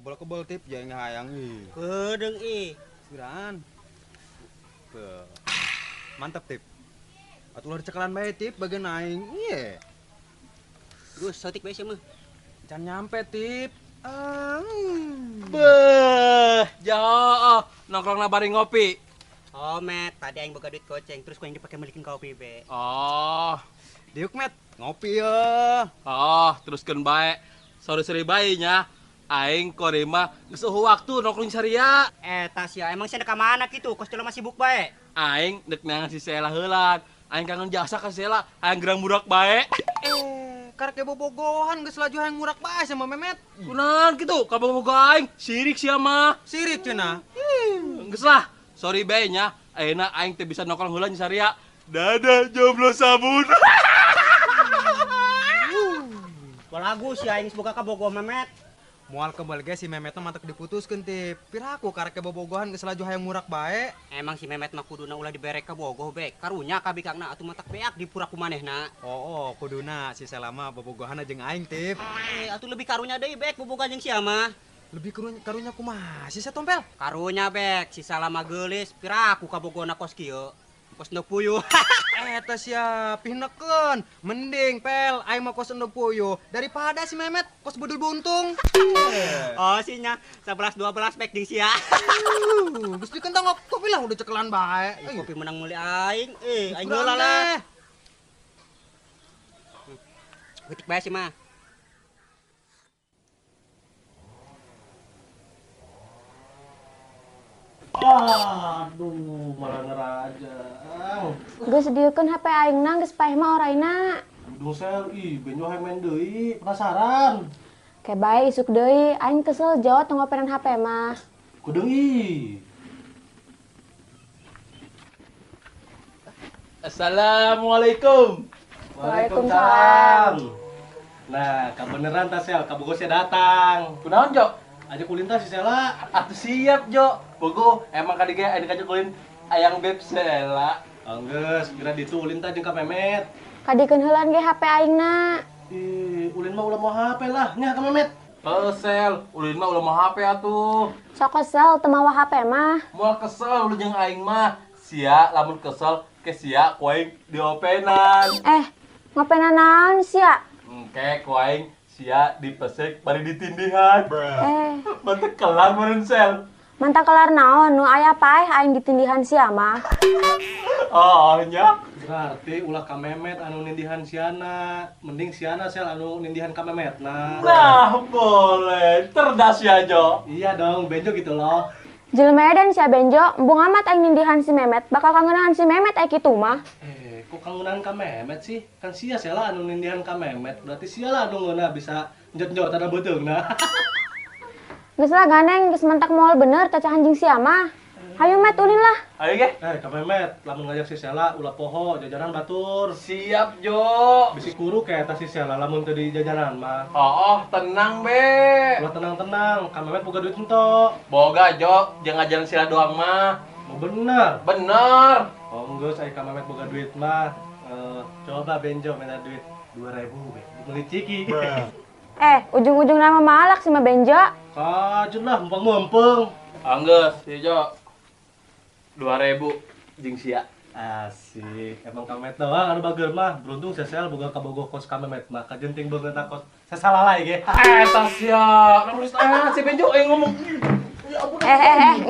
Kebel-kebel tip jangan hayang ih. Kedeung ih. Siraan. Mantap tip. Atuh ulah dicekalan bae tip bagian aing. Iye. Terus sotik bae sia mah. Can nyampe tip. Beuh, jauh nongkrong bari ngopi. Oh, Met, tadi aing boga duit goceng, terus ku aing dipake melikin kopi be. Oh, diuk Met, ngopi ya. Oh, teruskeun bae. Sore-sore bae nya. Aing korema geus eueuh waktu nongkrong saria. Eta sia, emang sia ka mana kitu? Kos jelema sibuk bae. Aing deuk neangan si Sela heula. Aing kangen jasa ka Sela, aing gerang murak bae. Karek ge bobogohan geus laju hayang murak bae sama Memet. Kunaon kitu? Ka bobogoh aing sirik sia mah. Sirik cenah. Geus lah, sorry bae nya. Ayeuna aing teu bisa nongkrong heula saria. Dadah jomblo sabun. Balagu sia aing geus boga ka bogoh Memet. Moal kebal ge si Memet mah mantek diputuskeun tip. Piraku karek ke bobogohan geus laju hayang murak bae. Emang si Memet mah kuduna ulah dibere ka bogoh be. Karunya kabikangna atuh matak beak di pura ku manehna. Oh, kuduna si Sela mah bobogohan jeung aing tip. Atuh lebih karunya deui bek bobogohan jeung sia mah. Lebih karunya kumaha sih sia tompel? Karunya bek si Sela mah geulis piraku ka bogona kos kieu. Kos endog puyuh. Eta sia pinekeun. Mending pel aing mah kos endog puyuh daripada si Memet kos bedul buntung. Oh sinya 11 12 bek jeung sia. Geus dikentang kopi lah udah cekelan bae. Kopi menang meuli aing. Aing heula lah. Geutik bae sih mah. Aduh, malah ngerajang. Geus dieukeun HP aingna geus paeh mah oraina. Duh sel, ih benjo hayang main deui, penasaran. Ke bae isuk deui, aing kesel jauh tong ngopenan HP mah. Kudeung ih. Assalamualaikum. Waalaikumsalam. Nah, kabeneran ta sel, kabogoh sia datang. Kunaon, Jo? Ajak ulin tah si Sela. Atuh siap, Jo. Bogo, emang kadi ge aya kajak ulin ayang beb Sela. Anggeus, kira ditu ulin tah jeung ka Memet. Kadikeun heulan ge HP aingna. Ih, ulin mah ulah mau HP lah, nya ka Memet. Heuh, Sel, ulin mah ulah mau HP atuh. Sok kesel teu mawa HP mah. Moal kesel ulin jeung aing mah. Sia lamun kesel ke sia ku aing diopenan. Ngopenan naon sia? Engke ku aing sia dipesek bari ditindihan. Mantek kelar meureun Sel. Mantak kelar naon nu aya paeh aing ditindihan sia mah. Oh nya. Berarti ulah ka Memet anu nindihan siana, mending siana Sel anu nindihan ka Memetna. Nah, boleh. Cerdas ya, Jo. Iya dong, Benjo gitu loh. Jelema edan sia Benjo, embung amat aing nindihan si Memet, bakal kangenahan si Memet aya kitu mah. Kok kangenan ka Memet sih? Kan sia Sela anu nindihan ka Memet, berarti sia lah anu ngeunah bisa njot-njot ada beuteungna. Geus lah gandeng, geus mentak moal bener cacahan jeung sia mah. Hayu Met ulin lah. Ayo ge. Ka Memet, lamun ngajak si Sela ulah poho jajanan batur. Siap, Jo. Bisi kuru kayak eta si Sela lamun teu di jajanan mah. Oh, tenang be. Ulah tenang-tenang, ka Memet boga duit henteu. Boga, Jo, jangan ngajaran Sela doang mah. Oh, bener. Bener. Oh, geus aya ka Memet boga duit mah. Coba Benjo minta duit 2000 be. Beli ciki. Ujung-ujung nama malak sih mah Benjo. Kajun lah, mumpeng-mumpeng. Anggeus, si Jo. 2000 jeung sia. Asik, emang ka Memet doang anu bager mah. Beruntung sesel boga kabogoh kos ka Memet mah. Kajenting beungeut kos sesalah lae ge. Eta sia, lamun si Benjo ngomong. Ya ampun.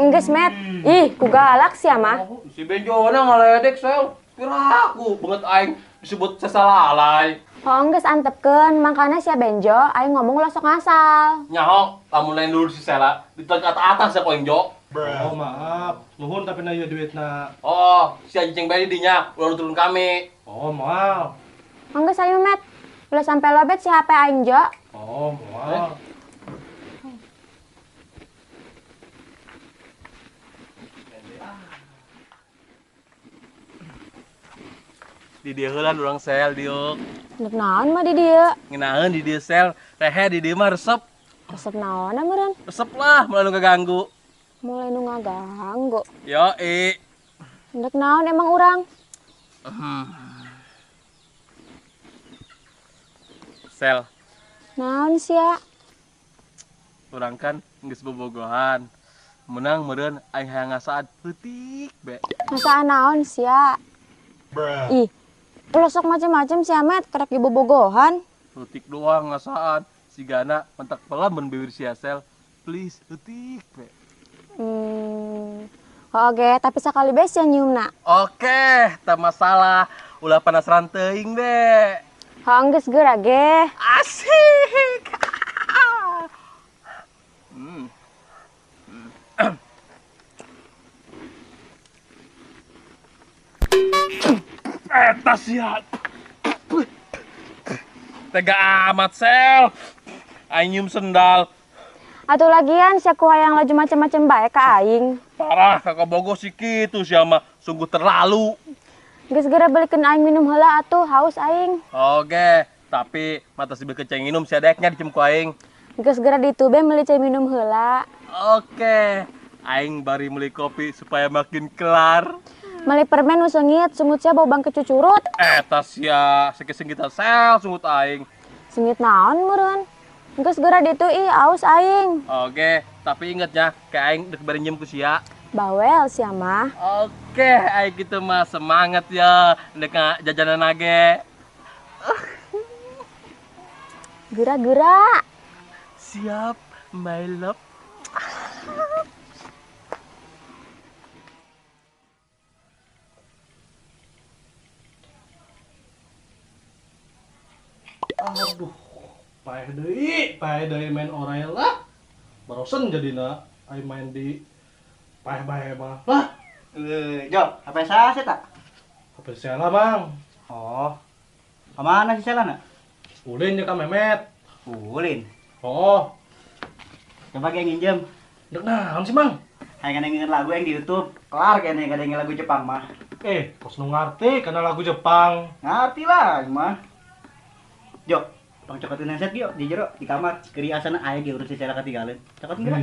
Enggeus Met. Ih, ku galak sia mah. Si Benjo na ngaledek sel. Piraku beungeut aing disebut sesalalai. Oh, enggeus antepkeun, mangkana sia Benjo aing ngomong ulah sok ngasal. Nyaho, lamun lain dulu si Sela, ditekan atas ya ku aing Jo. Oh maaf, nuhun tapi na ieu duitna. Oh, si anjing bae di dinya, ulah turun kami. Oh, moal. Enggeus ayo Met. Ulah sampai lobet si HP aing Jo. Oh, moal. Di dieu heula urang sel diuk. Ndek naon mah di dieu? Ngeunaheun di dieu sel, rehe di dieu mah resep. Resep naon meureun? Resep lah, mulai nu ngaganggu. Mulai nu ngaganggu. Yoi. Ndek naon emang urang? Sel. Naon sia? Urang kan geus bobogohan. Menang meureun aing hayang ngasaan peutik be. Ngasaan naon sia? Ih, ulah sok macem-macem sia Met, kerek dibobogohan. Peutik doang ngasaan. Sigana mentak pelan mun bibir sia Sel. Please, peutik be. Oke, tapi sakali be sia nyiumna. Oke, tak masalah. Ulah penasaran teuing be. Heuh geus geura ge. Asik. Eta sia. Tega amat Sel. Aing nyium sendal. Atuh lagian sia ku hayang laju macem-macem bae ka aing. Parah kakak bogo sih kitu sia mah, sungguh terlalu. Geus geura belikeun aing minum heula atuh, haus aing. Oke, tapi mata si beukeun cai nginum sia daeknya dicem ku aing. Geus geura ditu be meuli cai minum heula. Oke, aing bari meuli kopi supaya makin kelar. Meuli permen nu seungit, sungut sia bau bangke cucurut. Eta sia sengit-sengita Sel sungut aing. Seungit naon meureun? Geus geura ditu ih, aus aing. Oke, tapi inget ya, ke aing dek bari nyium ku sia. Bawel sia mah. Oke, aing kitu mah semangat ya, dek jajanan age. Geura-geura. Siap, my love. Aduh, paeh deui main orai lah. Barosen jadina aing main di paeh bae mah. Lah, Jo, HP saha sih tak? HP Sela, Mang. Oh. Kemana si Sela na? Ulin jeung ka Memet. Ulin. Oh. Coba ge nginjem. Dek naon sih, Mang? Hayang ngedengerin lagu yang di YouTube. Kelar kayaknya ngedengerin lagu Jepang mah. Kos nu ngarti kana lagu Jepang. Ngarti lah aing mah. Jo, tong cokotin handset yo di jero di kamar. Keri asana aya ge urus si Sela katinggalan. Cokotin geura.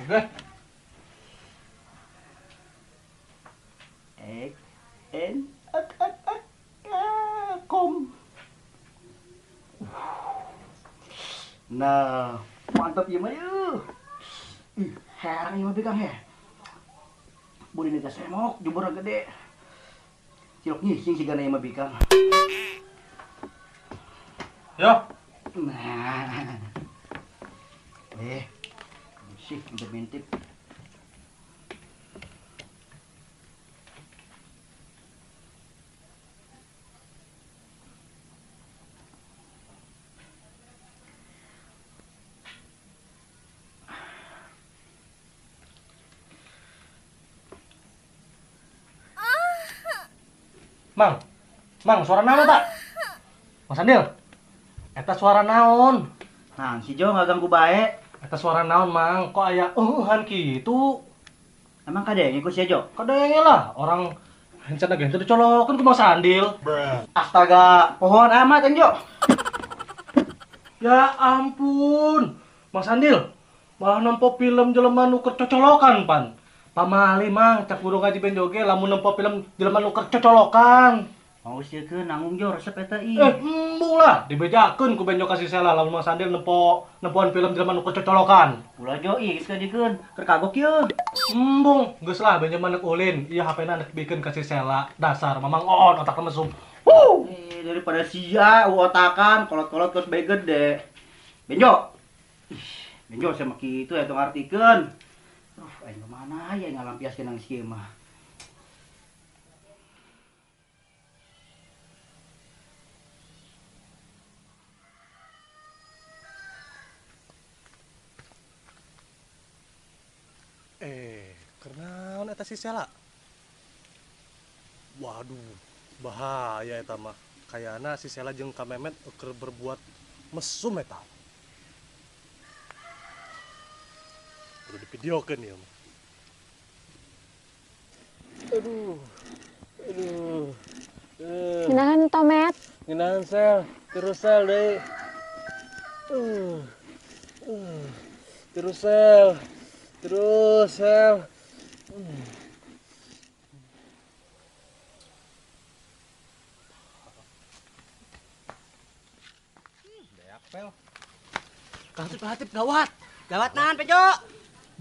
Oke. X N A A A kom. Nah, mantap ieu mah yeuh. Ih, herang ieu mah bikang he. Budi teh semok jubur gede. Cilok nyising sigana ieu mah bikang. Yo. Nah. Sih intip-intip. Mang, Mang, suara naon tak? Mas Andil, eta suara naon? Nah, si Jo nggak ganggu bae. Eta suara naon, Mang? Kok aya eueuhan kitu? Emang kadenge ku si Jo? Kadenge lah, orang handset ge henteu dicolokeun ku Mas Andil. Astaga, pohon amat Jo. Ya ampun, Mas Andil, malah nempo film jelema nu keur cocolokan pan. Pamali Mang, cak guru ngaji benjo ge lamun nempo film jelema nu keur cocolokan. Mau siekeun nanggung Jo resep eta ih. Embung lah, dibejakeun ku benjo ka si Sela lamun Mas Andil nempoan film jelema nu keur cocolokan. Ulah Jo ih geus kadikeun, keur kagok yeuh. Embung, geus lah benjo mah neuk ulin, ieu HP-na neuk bikeun ka si Sela. Dasar mamang oon otak mesum. Wuh. Daripada sia otakan kolot-kolot terus bae gede. Benjo. Ih, benjo sama kitu eta ngartikeun. Aing kemana ya ngalampiaskeun nang si mah. Kunaon eta si Sela? Waduh, bahaya eta mah. Kayana si Sela jeung Ka Memet keur berbuat mesum eta. Udah divideokeun ieu mah. Aduh. Aduh. Ngenahan Tomet. Ngenahan Sel, terus Sel deui. Terus Sel. Terus Sel. Pel. Kahatip gawat. Gawat nahan Pejo.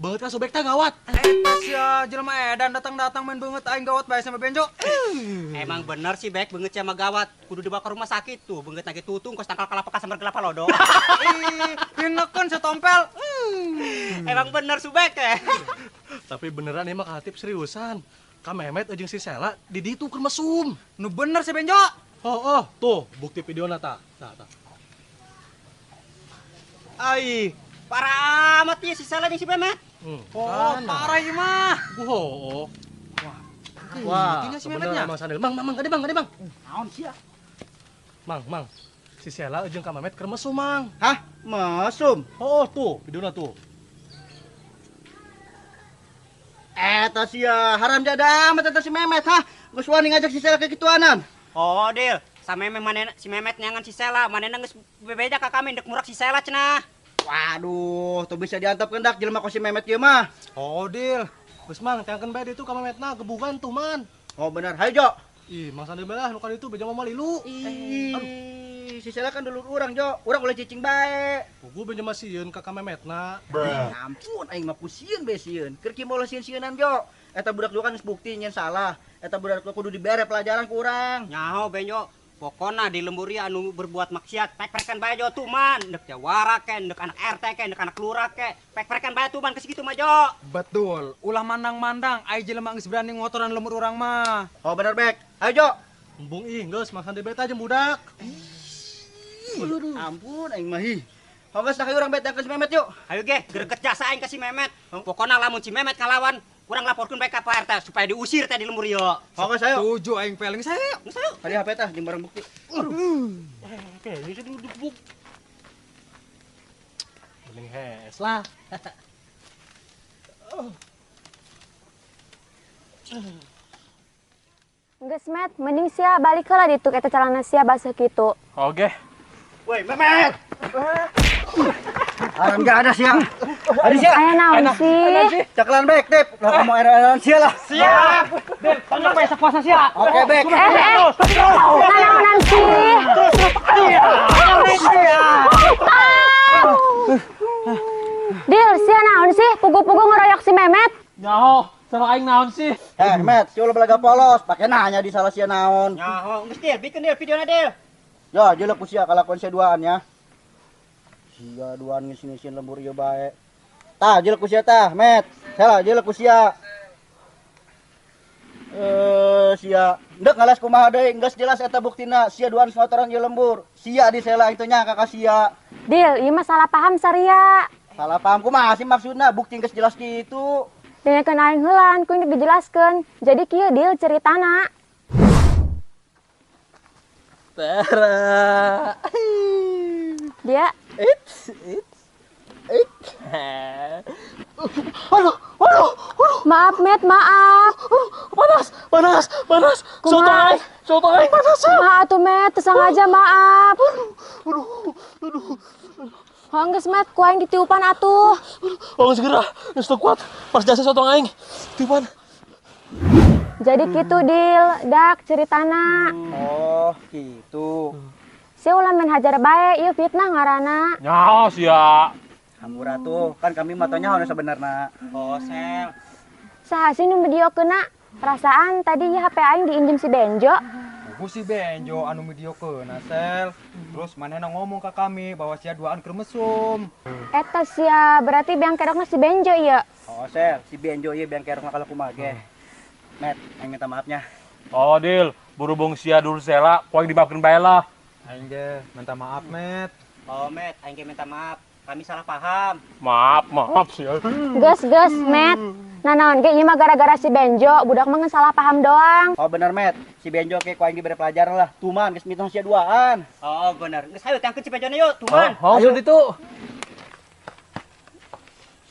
Banget ka sobek tah gawat. Eta sia jelema edan datang-datang main banget aing gawat bae sama Benjo. Emang bener sih Bek, beungeut sia mah gawat. Kudu dibawa ke rumah sakit tuh, beungeut nage tutung kos tangkal kalapa kasambar kelapa lodo. Ih, pinekeun setompel. Emang bener Subek teh. Tapi beneran emang Kahatip seriusan. Ka Memet jeung si Sela di ditu keur mesum. Nu bener si Benjo. Oh, tuh bukti videona tah. Tah, tah. Ai, parah amat ya si Sela jeung si Memet. Oh, parah ieu mah. Oh. Wah, si Memetnya. Mang Sandil. Mang, kade Bang, kade Bang. Naon sia? Mang. Si Sela jeung Ka Memet keur mesum, Mang. Hah? Mesum? Oh, tuh videona tuh. Eta sia haram jadah amat eta si Memet, hah? Geus wani ngajak si Sela ke kituanan. Oh, Dil, sameme manehna si Memet neangan si Sela, manehna geus bebeja ka kami ndek murak si Sela cenah. Waduh, tuh bisa diantap kendak jelema kos si Memet ieu mah. Oh, Dil. Geus Mang, teangkeun bae ditu ka Memetna gebugan tuh, Man. Oh, bener. Hayo, Jo. Ih, Mang Sandil bae lah nu ka ditu beja mah lilu. Ih, si Sela kan dulur urang, Jo. Urang ulah cicing bae. Pugu beja mah sieun ka Memetna. Ampun, aing mah pusieun bae sieun. Keur kieu mah ulah sieun-sieunan, Jo. Eta budak juga kan geus bukti nyen salah. Eta budak kudu dibere pelajaran ku urang. Nyaho Benjo. Pokona di lembur ieu anu berbuat maksiat, pek-pekan bae Jo tuman, ndek jawara ke, ndek anak RT ke, ndek anak lurah ke, pek-pekan bae tuman geus kitu mah Jo. Betul, ulah mandang-mandang, ai jelema geus berani ngotoran lembur urang mah. Oh bener Bek. Ayo Jo. Embung ih geus Mang Sandil bae tah jeung budak. Ampun aing mah ih. Geus tah urang bae teh ka si Memet yuk. Ayo ge, greget jasa aing ka si Memet. Pokona lamun si Memet ngalawan, kurang laporkeun bae ka Pak RT supaya diusir teh di lembur ieu. Geus ayo. Setuju aing peling saya. Geus ayo. Tadi HP tah jeung barang bukti. Kayaknya sih dibuk. Mending hes lah. Geus Met, mending sia balik heula ditu eta calana sia baseuh kitu. Oke. Woi, Memet. Haram gak ada sia. Ada sia. Aya naon sih? Caklan Bek, Tip. Lah kamu era-eraan sia lah. Siap. Del, tonjok bae sapuasa sia. Oke, Bek. Naonan sih? Dil, sia naon sih? Pugu-pugu ngeroyok si Memet. Nyaho, salah aing naon sih? Eh, Met, sia ulah belaga polos, pake nanya di salah sia naon. Nyaho, geus Dil, bikeun Dil videona Dil. Ya, jelek ku sia kalakuan sia duaan ya. Sia duaan ngisi-ngisiin lembur ieu bae. Tah, jelek ku sia tah, Met. Salah, jelek ku sia. Sia ndek ngalas kumaha deui, geus jelas eta buktina sia duaan ngotoran ieu lembur. Sia di sela itu nya ka sia. Dil, ieu mah salah paham saria. Salah paham kumaha sih maksudna? Bukti geus jelas kitu. Dengekeun aing heulan, ku indek dijelaskeun. Jadi kieu Dil ceritana. Tara. Dia. It's. Aduh. Maaf, Met, maaf. Panas. Soto aing panas. Maaf atuh, Met, teu sengaja maaf. Aduh. Oh, geus, Met, ku aing ditiupan atuh. Oh, geus geura, geus teu kuat. Pas jasa soto aing. Tiupan. Jadi gitu Dil, dak ceritana. Oh, gitu. Sia ulah main hajar bae, ieu fitnah ngaranna. Nyaho sia. Hampura tuh, kan kami matanya hono sebenarna. Oh, Sel. Saha sih nu mediokeunna? Perasaan tadi ieu HP aing diinjem si Benjo. Pugu si Benjo anu mediokeunna, Sel. Terus manehna ngomong ka kami bahwa sia duaan keur mesum. Eta sia berarti biang kerokna si Benjo ieu. Oh, Sel, si Benjo ieu biang kerokna kalau kumaha ge. Met, aing minta maafnya. Oh, Dil, berhubung sia dulu Sela, ku aing dimaafkeun bae lah. Aing ge minta maaf, Met. Oh, Met, aing ge minta maaf. Kami salah paham. Maaf sia. Geus, Met. Nah, naon ge ieu mah gara-gara si Benjo, budak mah ngan salah paham doang. Oh, bener, Met. Si Benjo ke ku aing dibere pelajaran lah. Tuman geus mitong sia duaan. Oh, bener. Geus hayu tangkeun si Benjo yuk, tuman. Oh, ayo ditu.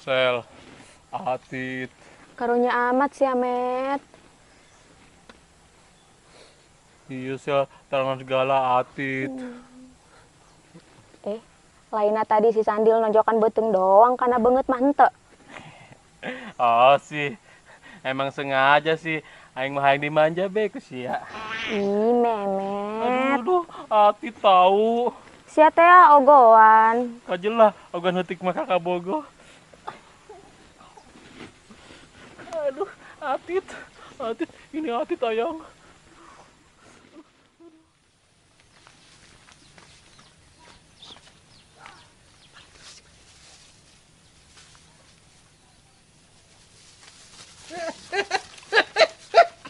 Sel, atit. Karunya amat sia, Met. Iya, Sel, tarangan segala atit. Lainna tadi si Sandil nonjokan beuteung doang karena beungeut mah henteu. Oh sih, emang sengaja sih. Aing mah hayang dimanja be ku sia. Ih, Memet. Aduh, ati tahu. Sia teh ogoan. Kajelah ogoan heutik mah ka kabogoh. Aduh, atit. Atit, ini atit ayang.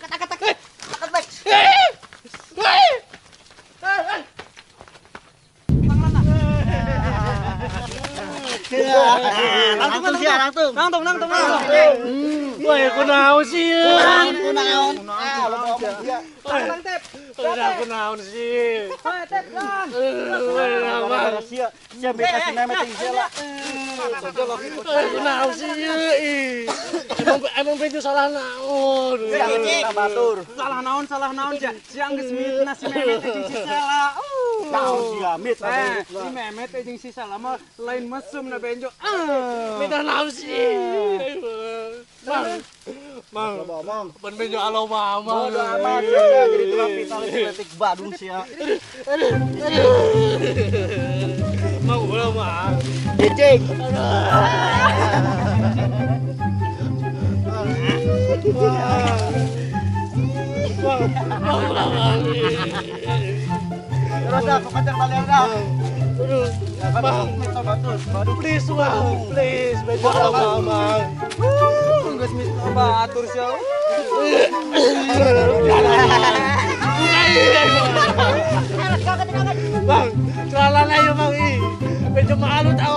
Angkat, angkat, angkat. Angkat, Langsung, langsung, langsung, langsung. Wah, kunaon sih? Kunaon? Ah, lo ngomong dia. Tang tep. Kunaon sih? Tep, lan. Sia, sia beta si Memet ting sia. Kunaon sih? Emang Benjo salah naon? Batur. Salah naon sia. Sia geus mitnah si Memet jeung si Sela. Naon sia mit. Si Memet jeung si Sela mah lain mesum na Benjo. Mitnah naon sih? Mang, mang, pan Benjo alo mama. Bodoh amat sia jadi tukang pisau letik badung sia. Mang ulah mang. Cicing. Terus dah, kekejar balik dah. Aduh, Bang, please Bang, please, Benjo alo mama. Geus mitnah batur sia. Bang, celana ayo Bang ih. Benjo malu tau.